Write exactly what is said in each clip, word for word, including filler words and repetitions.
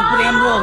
प्रेम रोग।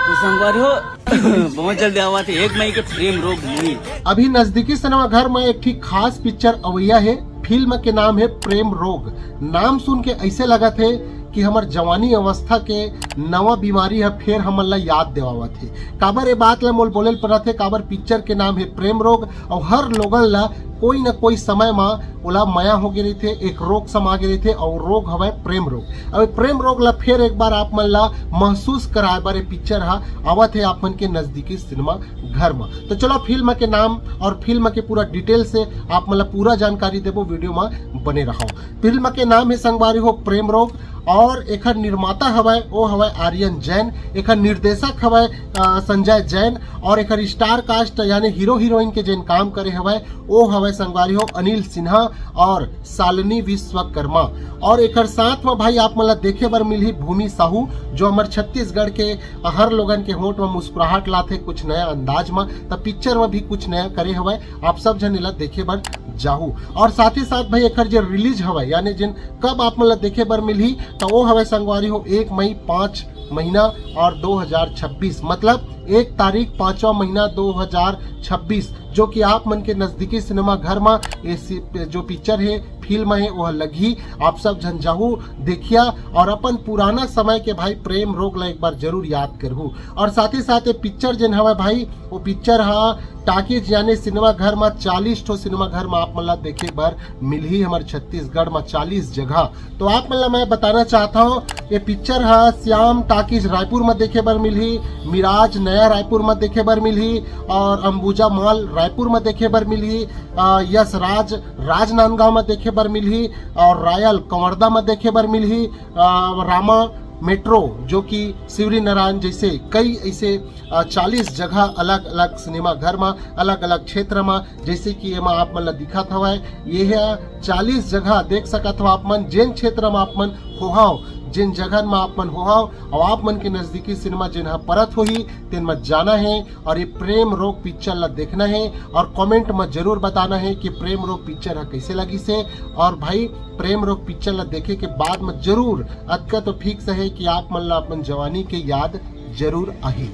तो संगवारी हो, बहुत जल्दी आवत हे एक मई के प्रेम रोग मूवी। अभी नजदीकी सिनेमा घर में एक ठी खास पिक्चर अवैया हे। फिल्म के नाम हे प्रेम रोग। नाम सुन के ऐसे लगत हे कि हमर जवानी अवस्था के नवा बीमारी ह फेर हमन ला याद देवावत हे। काबर ए बात ला मोल बोले ल परत हे, काबर पिक्चर के नाम हे प्रेम रोग, और हर लोगन ला कोई न कोई समय म ओला मया हो गे रहिथे, एक रोग समा गे रहिथे, और रोग हवय प्रेम रोग। अब प्रेम रोग ला फेर एक बार आप मन ला महसूस कराए बर ए पिक्चर ह आवत हे आप मन के नजदीकी सिनेमा घर म। तो चलो, फिल्म के नाम और फिल्म के पूरा डिटेल से आप मन ला पूरा जानकारी देबो, वीडियो म बने रहो। फिल्म के नाम हे संगवारी हो प्रेम रोग, और एखर निर्माता हवय, ओ हवय आर्यन जैन, एखर निर्देशक हवय, अ, संजय जैन, और एखर स्टार कास्ट यानी हीरो हीरोइन के जेन काम करे हवय, ओ हवय संगवारी हो अनिल सिन्हा और शालिनी विश्वकर्मा। और एखर साथ म भाई आप मन ला देखे बर मिलही भूमि साहू, जो हमर छत्तीसगढ़ के हर लोगन के होंठ म मुस्कुराहट लाथे कुछ नया अंदाज म। त पिक्चर म भी कुछ नया करे हवय, आप सब झन एला देखे बर जाहू। और साथ ही साथ भाई एखर जे रिलीज हवय यानी जेन कब आप मन ला देखे बर मिलही, त ओ हवय संगवारी हो एक मई, पाँच महीना और दो हज़ार छब्बीस, मतलब एक तारीख, पाँचवा महीना दो हज़ार छब्बीस, जो कि आप मन के नजदीकी सिनेमा घर म ए सी-, जो पिक्चर हे, फिल्म हे, वह लगही। आप सब झन जाहू, देखिया और अपन पुराना समय के भाई प्रेम रोग ला एक बार जरूर याद करहू। और साथ ही साथ ये पिक्चर जेन हवय भाई, वो पिक्चर ह टाकीज यानी सिनेमा घर म चालीस ठो सिनेमा घर म आप मन ला देखे बर मिलही। हमर छत्तीसगढ़ म चालीस जगह, तो आप मन ला मैं बताना चाहता हूँ, ये पिक्चर ह श्याम टाकीज रायपुर म देखे बर मिलही, मिराज नया रायपुर म देखे बर मिलही, और अंबुजा मॉल रायपुर म देखे बर मिलही, अ, यश राज राजनांदगांव म देखे बर मिलही, और रॉयल कंवरदा म देखे बर मिलही, अ, रामा मेट्रो, जो कि शिवरी नारायण जैसे कई ऐसे, अ, चालीस जगह अलग-अलग सिनेमा घर म, अलग-अलग क्षेत्र म, जैसे कि एमा आप मन ला दिखत हवय, ये ह चालीस जगह देख सकत हव आप मन, जेन क्षेत्र म आप मन होहव, जेन जगह म आप मन होहव, अउ आप मन के नजदीकी सिनेमा जेन ह परत होही, तेन म जाना हे और ये प्रेम रोग पिक्चर ला देखना हे और कमेंट म जरूर बताना हे कि प्रेम रोग पिक्चर ह कैसे लगिस हे। और भाई, प्रेम रोग पिक्चर ला देखे के बाद म जरूर, अतका तो फिक्स हे कि आप मन ला अपन जवानी के याद जरूर आही।